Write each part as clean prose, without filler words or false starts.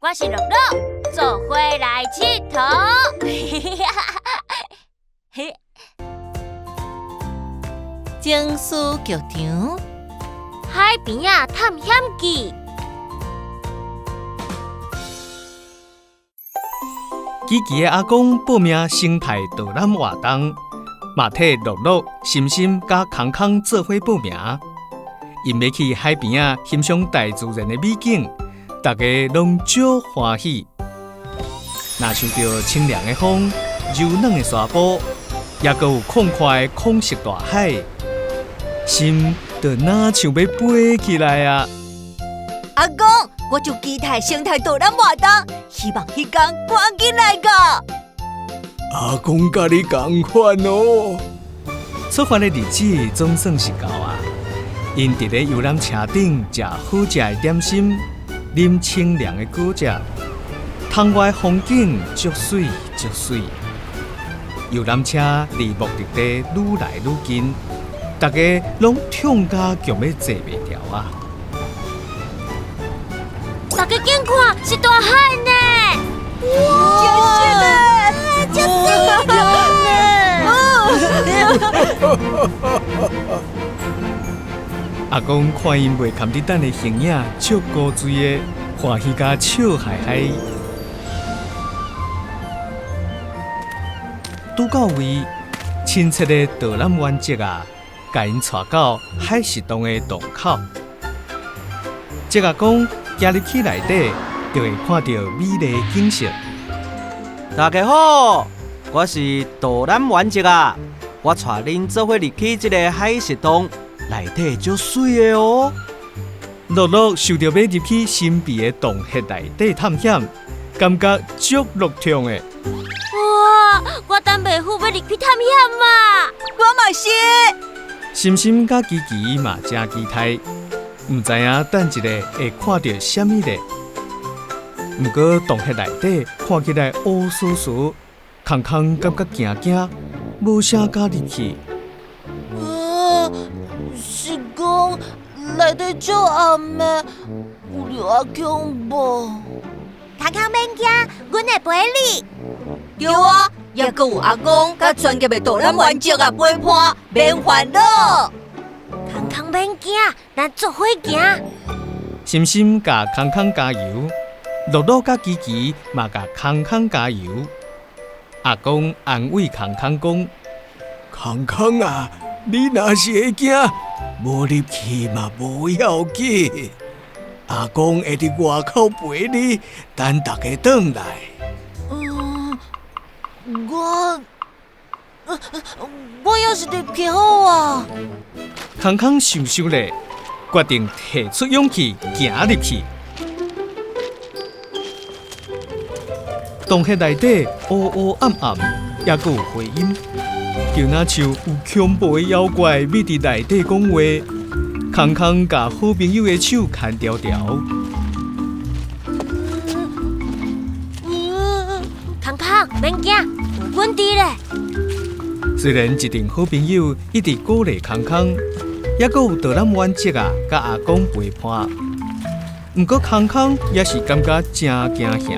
我是樂樂，做伙來𨑨迌。嘿，情思劇場，海邊仔探險記。琪琪的阿公報名生態導覽活動，嘛替樂樂、心心佮康康做伙報名。𪜶欲去海邊仔欣賞大自然的美景，大家攏足歡喜。若想著清涼的風、柔軟的沙埔，抑閣有曠闊的空色大海，心就若像欲飛起來啊！阿公，我就期待生態導覽活動，希望彼工趕緊來到。阿公佮你仝款哦。出發的日子總算是到啊！𪜶佇咧遊覽車頂食好食的點心，啉清涼的果汁，窗外風景足媠足媠。遊覽車離目的地愈來愈近，大家攏暢甲強欲坐袂牢啊！大家緊看，是大海呢！哇，真媠呢！真媠呢！阿公看𪜶袂堪得等的形影，足古錐的，歡喜甲笑嘻嘻。拄到位，親切的導覽員叔啊，共𪜶帶到海蝕洞的洞口。叔仔講，行入去內底，就會看著美麗的景色。大家好，我是導覽員叔啊，我帶恁做伙入去這个海蝕洞，內底足媠的哦。樂樂想著欲入去神秘的洞穴內底探險，感覺足樂暢的。哇！我等袂赴欲入去探險啊！我嘛是。心心佮琪琪嘛誠期待，毋知影等一下會看著啥物咧。毋過洞穴內底看起來烏趖趖，康康感覺驚驚，無啥敢入去。是講內底足暗的，有著較恐怖。康康免驚，阮會陪你。對啊，猶閣有阿公佮專業的導覽員叔仔陪伴，免煩惱。康康免驚，咱做伙行。心心共康康加油，樂樂佮琪琪嘛共康康加油。阿公安慰康康講：康康啊，你若是會驚，無入去嘛無要緊。阿公會佇外口陪你，等大家轉來。我猶是入去好啊。康康想想咧，決定提出勇氣行入去。洞穴內底烏烏暗暗，猶閣有回音，就若像有恐怖的妖怪覕佇內底講話。康康共好朋友的手牽牢牢。康康免驚，有阮佇咧。雖然一陣好朋友一直鼓勵康康，猶閣有導覽員叔仔佮阿公陪伴，毋過康康也是感覺誠驚嚇。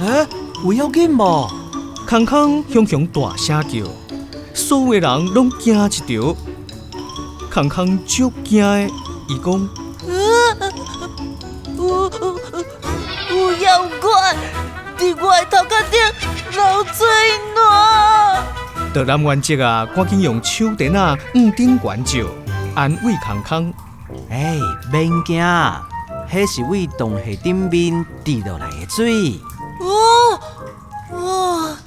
欸，有要緊無？康康雄雄大聲叫，所有的人攏驚一趒。康康足驚的，伊講：有妖怪佇我的頭殼頂流水涎。導覽員叔仔趕緊用手電仔向頂懸照，安慰康康：欸，免驚，彼是對洞穴頂面滴落來的水。哦，哇，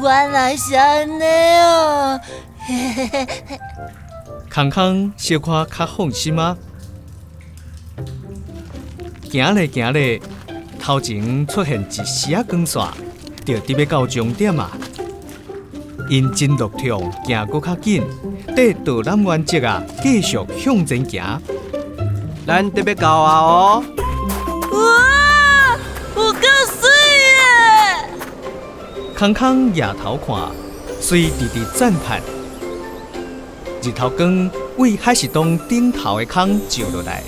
原來是按呢哦。康康小可較放心啊。行咧行咧，頭前出現一絲仔光線，就佇欲到終點啊！𪜶真樂暢，行閣較緊，綴導覽員叔仔繼續向前行。咱得欲到啊哦！哇，有夠媠的！康康抬頭看，隨直直讚嘆。日頭光對海蝕洞頂頭的空照落來，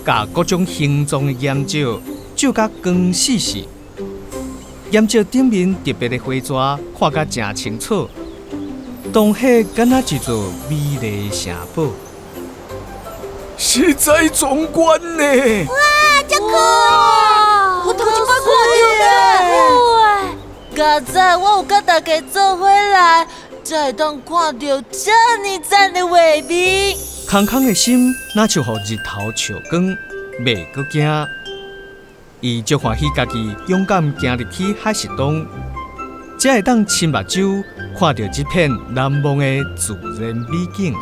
共各種形狀的岩石照甲光四四。岩石頂面特別的花蛇看甲誠清楚，洞底敢若一座美麗的城堡。實在壯觀呢！哇，遮酷！我頭一擺看著呢。佳哉我有佮大家做伙來，才會當看著遮爾讚的畫面。空空的心若像予日頭照光，袂閣驚。伊足歡喜家己勇敢行入去海蝕洞，才會當親目睭看著這片難忘的自然美景。